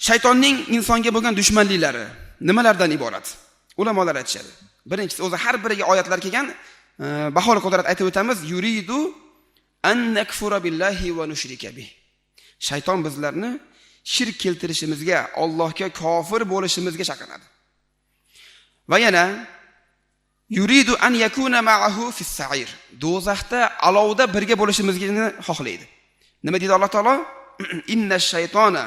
Shaytonning insonga bo'lgan dushmanliklari nimalardan iborat? Ulamolar aytishadi. Birinchisi, o'zi har biriga oyatlar kelgan, baholi qudrat aytib o'tamiz, yuridu an nakfura billahi va nushrika bih. Shayton bizlarni shirk keltirishimizga, Allohga kofir bo'lishimizga chaqiradi. Va yana yuridu an yakuna ma'ahu fis sa'ir. Do'zaxda alovda birga bo'lishimizni xohlaydi. Nima deydi Alloh taolo? Inna shaytona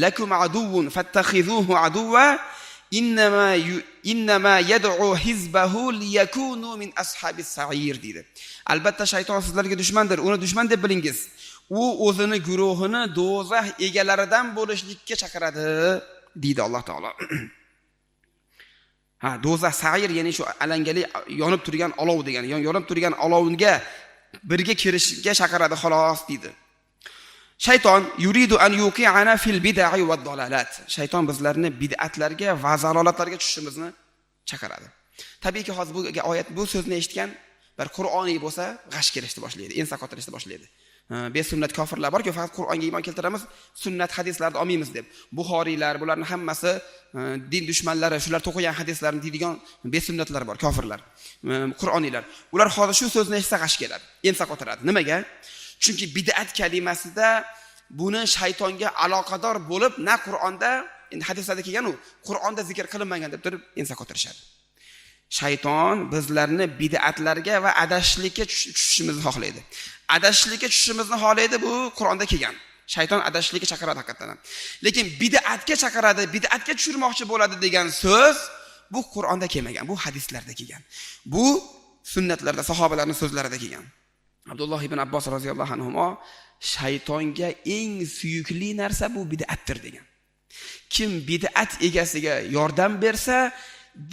lakum aduwwun fattakhizuhu aduwwa innama yad'u hizbahu liyakunu min ashabis sa'ir deydi. Albatta shayton sizlarga dushmandir, uni dushman deb bilingiz. U o'zini guruhini do'zax egalaridan bo'lishlikka chaqiradi deydi Alloh taolo. Ha, do'zax sa'ir, ya'ni shu alangali yonib turgan olov degani, yonib turgan olovga birga kirishga chaqiradi xolos deydi. Shayton yuridu an yuqi'ana fil bid'i va dalalat. Shayton bizlarni bid'atlarga va zalolatlarga tushishimizni chaqiradi. Tabiiyki hozir bu oyat, bu so'zni eshitgan bir Qur'oniy bo'lsa, g'ash kelishni boshlaydi, ensa qotirishni boshlaydi. Besunnat kofirlar borki, faqat Qur'onga iymon keltiramiz, sunnat hadislarni olmaymiz deb. Buxoriylar, bularning hammasi din dushmanlari, shular to'qigan hadislarni deydigan besunnatlar bor, kofirlar, Qur'oniylar. Ular hozir shu so'zni eshitsa g'ash keladi, ensa qotiradi. Nimaga? Chunki bid'at kalimasida buni shaytonga aloqador bo'lib, na Qur'onda, endi hadislarda kelgan u, Qur'onda zikr qilinmagan deb turib ensa qotirishadi. Shayton bizlarni bid'atlarga va adashishlikka tushishimizni xohlaydi. Adashishlikka tushishimizni xohlaydi, bu Qur'onda kelgan. Shayton adashishlikka chaqiradi haqiqatan ham. Lekin bid'atga chaqiradi, bid'atga tushirmoqchi bo'ladi degan so'z bu Qur'onda kelmagan, bu hadislarda kelgan. Bu sunnatlarda, sahobalarning so'zlarida kelgan. Abdulloh ibn Abbos roziyallohu anhu shaytonga eng suyukli narsa bu bid'atdir degan. Kim bid'at egasiga yordam bersa,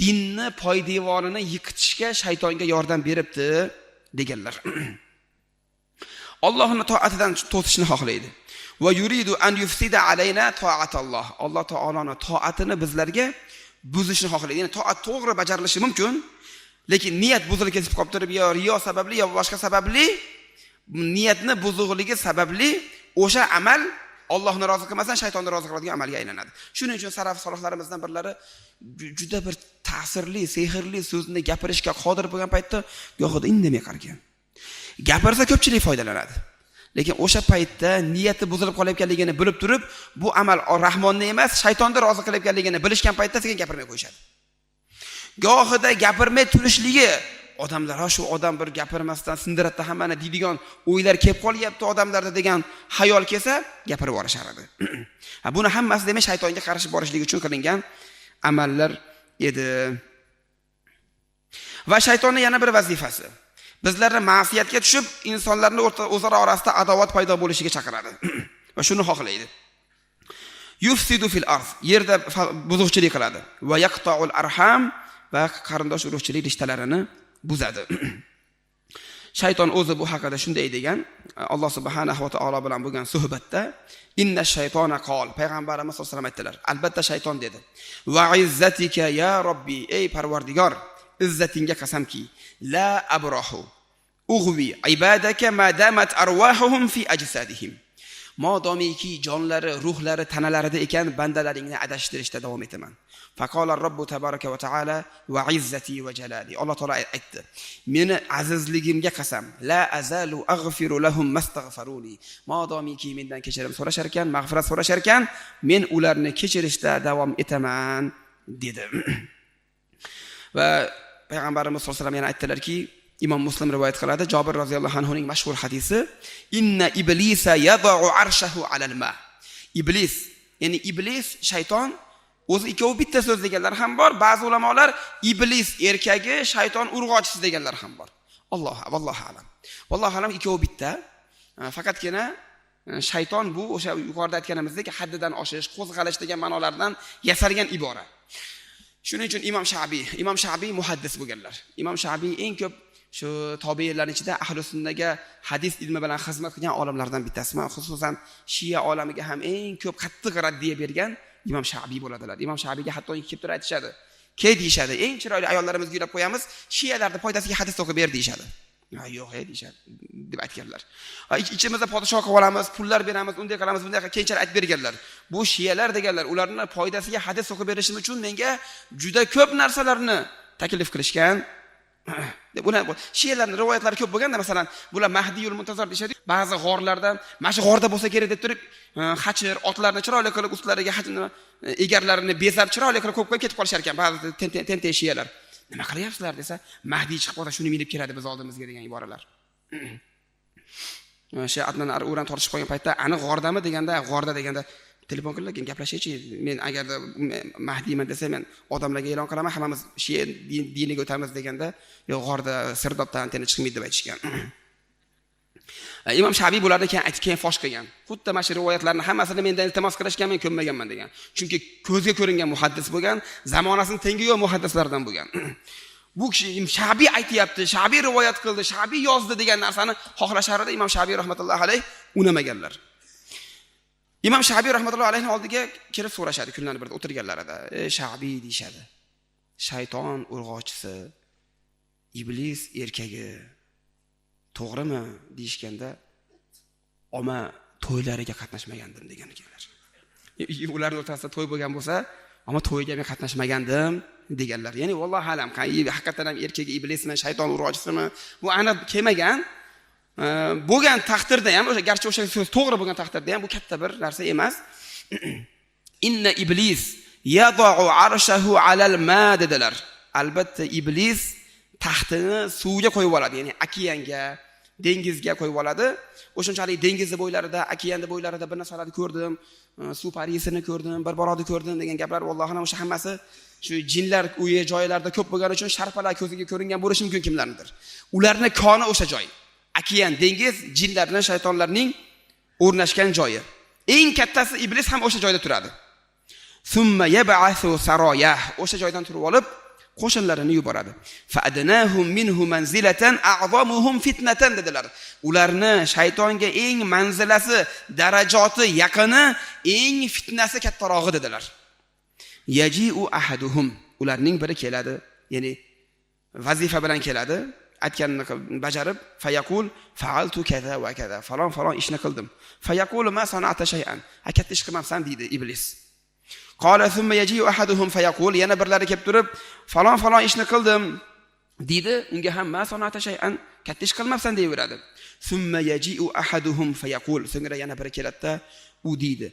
dinni poydevorini yiqitishga shaytonga yordam beribdi deganlar. Allohning toatidan to'sishni xohlaydi. Va yuridu an yufsida alayna toatalloh. Alloh taoloning toatini bizlarga buzishni xohlaydi. Ya'ni toat to'g'ri bajarilishi mumkin, lekin niyat buzilib ketib qolib turib, yo riyo sababli yo boshqa sababli niyatni buzug'ligi sababli o'sha amal Allohni rozi qilmasdan shaytonni rozi qiladigan amalga aylanadi. Shuning uchun salaf solihlarimizdan birlari juda bir ta'sirli, sehrli so'zni gapirishga qodir bo'lgan paytda gohida indamay qargan. Gapirsa ko'pchilik foydalanadi. Lekin o'sha paytda niyati buzilib qolayotganligini bilib turib, bu amal Rahmonni emas, shaytonni rozi qilayotganligini bilishgan paytda sekin gapirmay qo'yishadi. Gohida gapirmay turishligi odamlar, ha shu odam bir gapirmasdan sindiratdi hammani deydigan o'ylar kelib qolyapti odamlarda degan xayol kelsa, gapirib yuborishar edi. Ha, buni hammasi demak shaytonga qarshi borishlik uchun qilingan amallar edi. Va shaytonning yana bir vazifasi bizlarni ma'siyatga tushib, insonlarning o'zaro orasida adovat paydo bo'lishiga chaqiradi. Va shuni xohlaydi. Yufsidu fil ard, yerda buzuqchilik qiladi. Va yaqta'ul arham, va qarindosh urug'chilik rishtalarini buzadi. Shayton o'zi bu haqida shunday degan, Alloh subhanahu va taolo bilan bo'lgan suhbatda inna shaytona qol, payg'ambarimiz sollallohu alayhi vasallam aytdilar, albatta shayton dedi: va izzatika ya robbi, ey Parvardigor, izzatingga qasamki, la abrohu ughwi ibadaka ma damat arwahuhum fi ajsadihim. Modomiki jonlari, ruhlari tanalarida ekan, bandalaringni adashtirishda davom etaman. Faqala robbu tabaraka va taala va izzati va jalali. Alloh taolo aytdi: meni azizligimga qasam, la azalu aghfiru lahum mastaghfaruni. Modomiki mendan kechirim so'rashar ekan, mag'firat so'rashar ekan, men ularni kechirishda davom etaman dedi. Va payg'ambarimiz sollallohu alayhi vasallam yana aytdilarki, Imom Muslim rivoyat qiladi, Jobir roziyallohu anhuning mashhur hadisi: inna iblisa yad'u arshahu alal ma. Iblis, ya'ni iblis, shayton, o'zi ikkovi bitta so'z deganlar ham bor. Ba'zi ulamolar iblis erkagi, shayton urg'ochisi deganlar ham bor. Alloh vallohu alam. Vallohu alam ikkovi bitta. Faqatgina shayton bu o'sha yuqorida aytganimizdek haddidan oshish, qo'zg'alish degan ma'nolardan yasalgan ibora. Shuning uchun Imom Sha'biy muhaddis bo'lganlar. Imom Sha'biy eng ko'p shu tobiinlar ichida ahli sunnaga hadis ilmi bilan xizmat qilgan olimlardan bittasi. Xususan Shia olamiga ham eng ko'p qattiq raddiya bergan Imom Sha'biy bo'ladilar. Imom Sha'biyga hatto kelib turib aytishadi. Ke deyishadi, eng chiroyli ayollarimizga uylab qo'yamiz, shialarning foydasiga hadis o'qib ber deyishadi. Ha, yo'q, ey deyishadi. deb aytganlar. Ichimizda podshoh qilib olamiz, pullar beramiz, unday qilamiz, bunday qilamiz, keyinchalik aytib berganlar. Bu shiyalar deganlar, ularni foydasiga hadis o'qib berishim uchun menga juda ko'p narsalarni taklif qilishgan. Deb ular shiyalarning rivoyatlari ko'p bo'lganda, masalan, bular Mahdiyul Muntazor deyshadi. Ba'zi g'orlarda, mana shu g'orda bo'lsa kerak deb turib, hachir otlarni chiroyli qilib ustlariga egarlarini bezab chiroyli qilib qo'yib ketib qolishar ekan ba'zi tentak shiyalar. Nima qilyapsizlar desa, Mahdiy chiqib qolsa shuni minib keladi biz oldimizga degan iboralar. O'sha Adnan Uran tortishib qolgan paytda, ani g'ordami deganda, g'orda deganda telefon qildi, keyin gaplashaychi, men agarda Mahdiyman desa, men odamlarga e'lon qilaman, hammamiz shiya diniga o'tamiz deganda, yo'q, g'orda sirdobdan antena chiqmaydi deb aytishgan. Imom Shabiy bularni keyin aytib, keyin fosh qilgan. Xuddi mana shu rivoyatlarni hammasini mendan iltimos qilishgan, men ko'nmaganman degan. Chunki ko'zga ko'ringan muhaddis bo'lgan, zamonasini tengi yo'q muhaddislardan bo'lgan. Bu kishi Shabiy aytayapti, Shabiy rivoyat qildi, Shabiy yozdi degan narsani xohlasharida Imom Shabiy rahmatullohi alayh unamaganlar. Imom Shabiy rahmatullohi alayhning oldiga kelib so'rashadi kunlarni birda o'tirganlarida. Shabiy deyishadi. Shayton urg'ochisi, iblis erkagi to'g'rimi deyishganda, oma to'ylariga qatnashmagandim degan ekanlar. Ularning o'rtasida to'y bo'lgan bo'lsa, ammo to'yga men qatnashmagandim deganlar. Ya'ni vallohu alam, haqiqatan ham erkagi iblismi, shayton urg'ochisimi, bu aniq kelmagan. Bo'lgan taqdirda ham, o'sha garchi o'sha so'z to'g'ri bo'lgan taqdirda ham bu katta bir narsa emas. Inna iblis yada'u arshahu alal ma dedilar. Albatta iblis taxtini suvga qo'yib oladi, ya'ni okeanga, dengizga qo'yib oladi. O'shunchalik dengizni bo'ylarida, okeanning bo'ylarida bir narsalarni ko'rdim, suv parisini ko'rdim, bir borodi ko'rdim degan gaplar, vallohu alam, o'sha hammasi shu jinlar uyi joylarda ko'p bo'lgani uchun sharpalar ko'ziga ko'ringan bo'lishi mumkin kimlarnidir. Ularning koni o'sha joy. Okean, dengiz jinlarning, shaytonlarning o'rnashgan joyi. Eng kattasi iblis ham o'sha joyda turadi. Summa yab'athu saroyah, o'sha joydan turib olib qo'shinlarini yuboradi. Fa adnahum minhu manzilatan a'zamuhum fitnatan dedilar. Ularni shaytonga eng manzilasi, darajoti yaqini, eng fitnasi kattarog'i dedilar. Yaji'u ahaduhum, ularning biri keladi, ya'ni vazifa bilan keladi, aytganini bajarib, fayaqul fa'altu kaza va kaza, falon falon ishni qildim. Fayaqulu ma sana'ta shay'an, ha katta ish qilmabsan deydi iblis. Qala thumma yaji'u ahaduhum fayaqul, yana birlari kelib turib, falon falon ishni qildim deydi, unga ham ma sana'ta shay'an, katta ish qilmabsan deyaveradi. Thumma yaji'u ahaduhum fayaqul, so'ngra yana biri keladi-da, u deydi,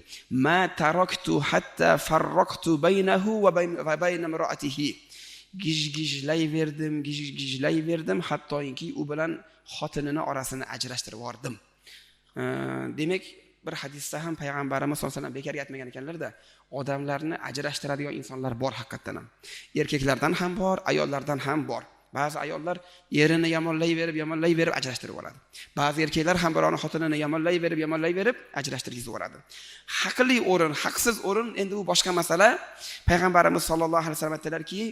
ma taraktu hatta farraqtu baynahu va bayna imra'atihi. Gijgijlayverdim, gijgijlayverdim, hattoki u bilan xotinini orasini ajrashtirib yubordim. Demak, bir hadisda ham payg'ambarimiz sollallohu alayhi vasallam bekorga aytmagan ekanlar-da, odamlarni ajrashtiradigan insonlar bor haqiqatan ham. Erkaklardan ham bor, ayollardan ham bor. Ba'zi ayollar erini yomonlayverib, yomonlayverib ajrashtirib yuboradi. Ba'zi erkaklar ham birovning xotinini yomonlayverib, yomonlayverib ajrashtirgizib yuboradi. Haqli o'rin, haqsiz o'rin endi bu boshqa masala. Payg'ambarimiz sollallohu alayhi vasallam aytdilarki,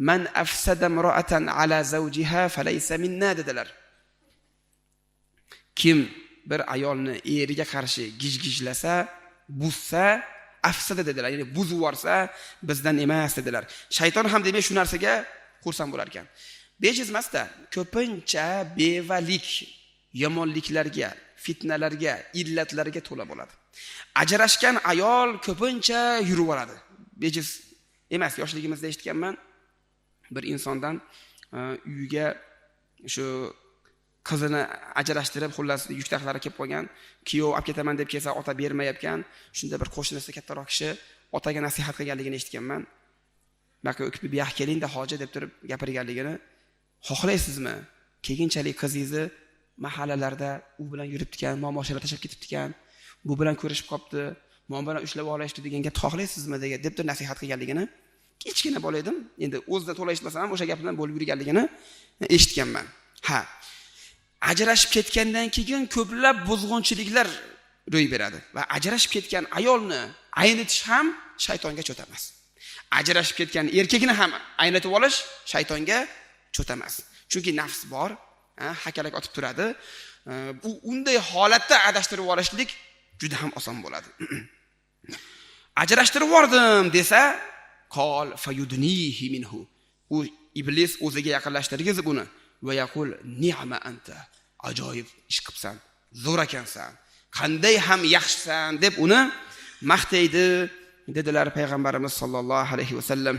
man afsada imra'atan ala zawjiha falaysa minna dedilar. Kim bir ayolni eriga qarshi gijgijlasa, buzsa, afsada dedilar, ya'ni buzib yuborsa, bizdan emas dedilar. Shayton ham demak shu narsaga xursand bo'lar ekan. Bejiz emasda, ko'pincha bevalik yomonliklarga, fitnalarga, illatlarga to'la bo'ladi. Ajrashgan ayol ko'pincha yurib yuboradi. Bejiz emas, yoshligimizda eshitganman. Bir insondan uyiga shu qizini ajrashtirib, xullas yuktaxlari kelib qolgan, kuyov olib ketaman deb kelsa, ota bermayotgan. Shunda bir qo'shnisi kattaroq kishi otaga nasihat qilganligini eshitganman. Baka o'kib bu yoqqa kelingda hoji deb turib gapirganligini, xohlaysizmi? Keyinchalik qizingizni mahallalarda u bilan yuribdi ekan, momoshlar tashlab ketibdi ekan, bu bilan ko'rishib qolibdi, mom bilan ushlab olishdi degan gapni xohlaysizmi degan deb turib nasihat qilganligini, kichkina bola edim, endi o'zidan to'la eshitmasam ham o'sha gap bilan bo'lib yurganligini eshitganman. Ha, ajrashib ketgandan keyin ko'plab buzg'unchiliklar ro'y beradi va ajrashib ketgan ayolni aynitish ham shaytonga cho't emas. Ajrashib ketgan erkakni ham aynitib olish shaytonga cho't emas. Chunki nafs bor, hakalak otib turadi. Bu unday holatda adashtirib yuborishlik juda ham oson bo'ladi. Ajrashtirib yubordim desa, qol fayudnihi minhu. U iblis o'ziga yaqinlashtirgizib uni va yaqul ni'ma anta. Ajoyib ish qilibsan, zo'r ekansan, qanday ham yaxshisan deb uni maqtaydi dedilar payg'ambarimiz sollallohu alayhi vasallam.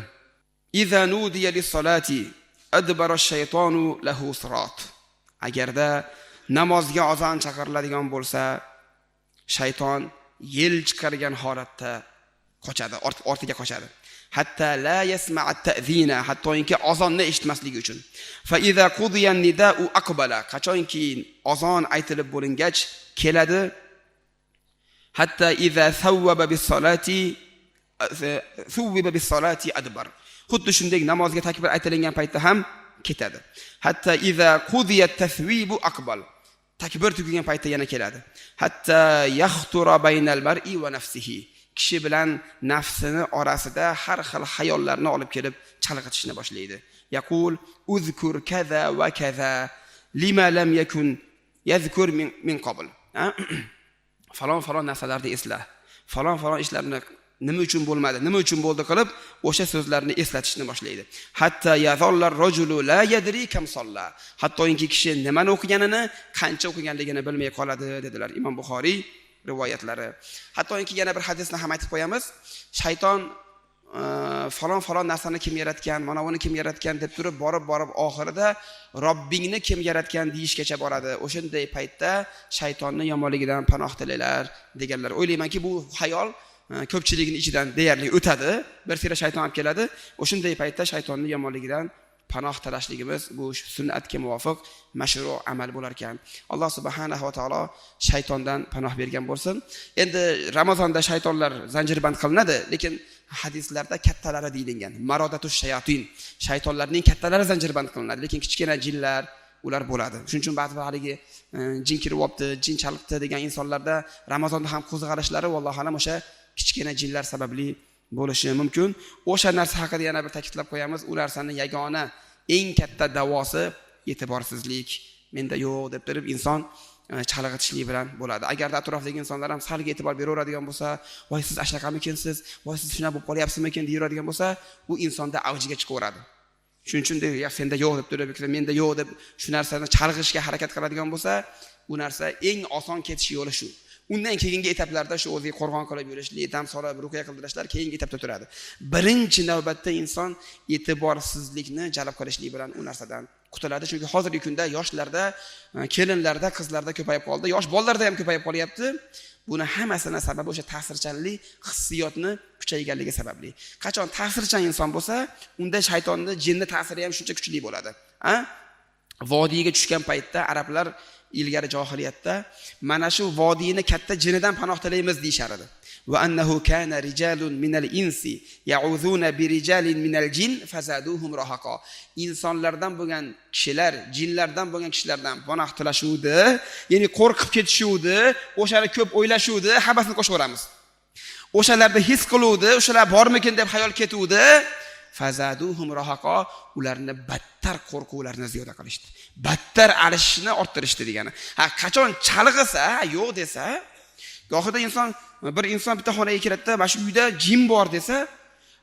Iza nudiya lis-solati adbara ash-shaytonu lahu sirat. Agarda namozga azon chaqiriladigan bo'lsa, shayton yel chiqargan holatda qochadi, ortiga qochadi. Hatta la yasma'a at-ta'zina, hattoki azonni eshitmasligi uchun. Fa iza qudiya an-nida'u aqbala, qachonki azon aytilib bo'lingach keladi. Hatta iza sawwaba bis-solati suwwiba bis-solati adbar. Xuddi shunday namozga takbir aytilingan paytda ham ketadi. Hatta iza qudiya at-taswibu aqbal. Takbir tugagan paytda yana keladi. Hatta yaxtura baynal mar'i va nafsihi. Kishi bilan nafsini orasida har xil xayollarni olib kelib chalg'itishni boshlaydi. Yaqul uzkur kaza va kaza lima lam yakun yazkur min qabl. Falon falon narsalarni esla. Falon falon ishlarni nima uchun bo'lmadi, nima uchun bo'ldi qilib o'sha so'zlarni eslatishni boshlaydi. Hatta yazallar rajulu la yadri kam salla. Hattoki kishi nimani o'qiganini, qancha o'qiganligini bilmay qoladi dedilar Imom Buxoriy rivoyatlari. Hattoki yana bir hadisni ham aytib qo'yamiz. Shayton falon falon narsani kim yaratgan, mana buni kim yaratgan deb turib borib oxirida Robbingni kim yaratgan deyishgacha boradi. O'shanday paytda shaytonni yomonligidan panoh tilanglar deganlar. O'ylaymanki, bu xayol ko'pchilikning ichidan deyarli o'tadi. Bir sira shayton olib keladi. O'shanday paytda shaytonni yomonligidan panoh talashligimiz bu sunnatga muvofiq mashru amal bo'lar ekan. Alloh subhanahu va taolo shaytondan panoh bergan bo'lsin. Endi Ramazonda shaytonlar zanjirband qilinadi, lekin hadislarda kattalari deyilgan. Marodatu shayotin, shaytonlarning kattalari zanjirband qilinadi, lekin kichkina jinlar ular bo'ladi. Shuning uchun ba'zi bir haligi jin kirib olibdi, jin chalibdi degan insonlarda Ramazonda ham qo'zg'alishlari vallohu alam o'sha kichkina jinlar sababli bo'lishi mumkin. O'sha narsa haqida yana bir ta'kidlab qo'yamiz. U narsani yagona eng katta davosi e'tiborsizlik. Menda yo'q deb turib inson chalg'itishlik bilan bo'ladi. Agarda atrofdagi insonlar ham salga e'tibor beraveradigan bo'lsa, voy siz ashnaqamikinsiz, voy siz shunaqa bo'lib qolyapsizmikin deyaveradigan bo'lsa, u insonda avjiga chiqaveradi. Shuning uchun ya senda yo'q deb turib, menda yo'q deb shu narsani chalg'ishga harakat qiladigan bo'lsa, u narsa eng oson ketish yo'li shu. Undan keyingi etaplarda shu o'ziga qo'rg'on qilib yurishlik, dam solib, ruqya qildirishlar keyingi etapda turadi. Birinchi navbatda inson e'tiborsizlikni jalb qilishlik bilan u narsadan qutuladi. Chunki hozirgi kunda yoshlarda, kelinlarda, qizlarda ko'payib qoldi, yosh bolalarda ham ko'payib qolyapti. Buni hammasini sababi o'sha ta'sirchanlik, hissiyotni kuchayganligi sababli. Qachon ta'sirchan inson bo'lsa, unda shaytonni, jinni ta'siri ham shuncha kuchli bo'ladi. Vodiyga tushgan paytda arablar ilgari johiliyatda mana shu vodiyni katta jinidan panoh tilaymiz deyishar edi. Va annahu kana rijalun minal insi ya'uzuna bi rijalin minal jin fazaduhum rahaqa. Insonlardan bo'lgan kishilar jinlardan bo'lgan kishilardan panoh tilashuvdi, ya'ni qo'rqib ketishuvdi, o'shani ko'p o'ylashuvdi, hammasini qo'shib. O'shalarda his qiluvdi, o'shalar bormikin deb xayol ketuvdi. Fazaduhum rahaqa, ularni battar qo'rquvlarini ziyoda qilishdi. Battar alishni orttirishdi degani. Ha, qachon chalg'isa, yo'q desa, gohida inson, bir inson bitta xonaga kiradida, mana shu uyda jin bor desa,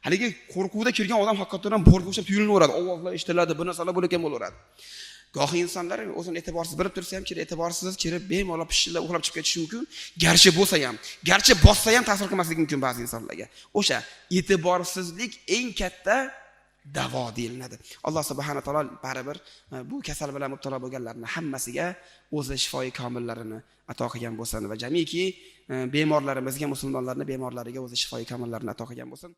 haligi qo'rquvda kirgan odam haqiqatan ham borga o'xshab tuyulaveradi, ovozlar eshitiladi, bir narsalar bo'layotgan bo'laveradi. Gohi insonlar o'zini e'tiborsiz bilib tursa ham, kirib e'tiborsiz kirib bemalol pishillab uxlab chiqib ketishi mumkin. Garchi bo'lsa ham, garchi bossa ham ta'sir qilmasligi mumkin ba'zi insonlarga. O'sha e'tiborsizlik eng katta davo deyiladi. Alloh subhanahu taolo baribir bu kasal bilan mubtalo bo'lganlarning hammasiga o'zi shifoi komillarini ato qilgan bo'lsin va jamiki bemorlarimizga, musulmonlarning bemorlariga o'zi shifoi komillarini ato qilgan bo'lsin.